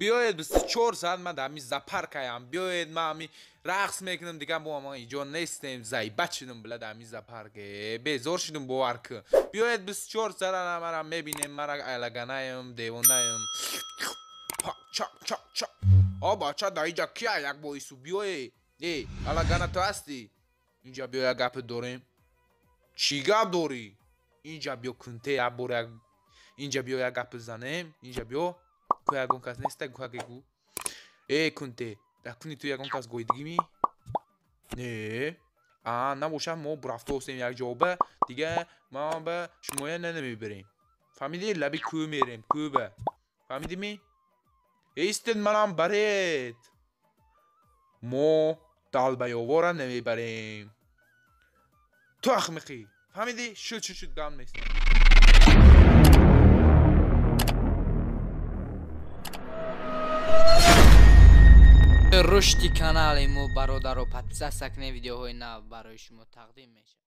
Биёед 24 соат ман дар ҳамин зоопаркаям. Биёед ман ҳамин рақс мекунам, дигар мо ама иҷо нестем. Заиба шудам била дар ҳамин зоопарк. Безор шудам, бовар кун. Биёед 24 соат мара мебинем, мара айлаганаям, девонаям. Чак чак чак. О бача, дар инҷа кия як боису биёе. Э, алагана ту ҳастӣ? Инҷа биё, як гапе дорем. Чӣ гап дорӣ? Инҷа биё кунте, як бор як инҷа биё, як гап бизанем. Инҷа биё. Ку ягон кас неста, гуаке гу. Э, кунте, дар куни ту ягон кас гоидигими? Не. А, набошад, мо рафтоостем як ҷоба, дига ма ба шумоя намебарем. Фаҳмидӣ? Лаби кӯ мерем, кӯба. Фаҳмидӣ-ми? Истед, манам баред. Мо далбаёвора намебарем. Ту ахмиқӣ. Фаҳмидӣ? Шуд, шуд, шуд, гам нест. Рушди канали мо, бародаро, подписаться кунед, видеоҳои нав барои шумо тақдим мешавад.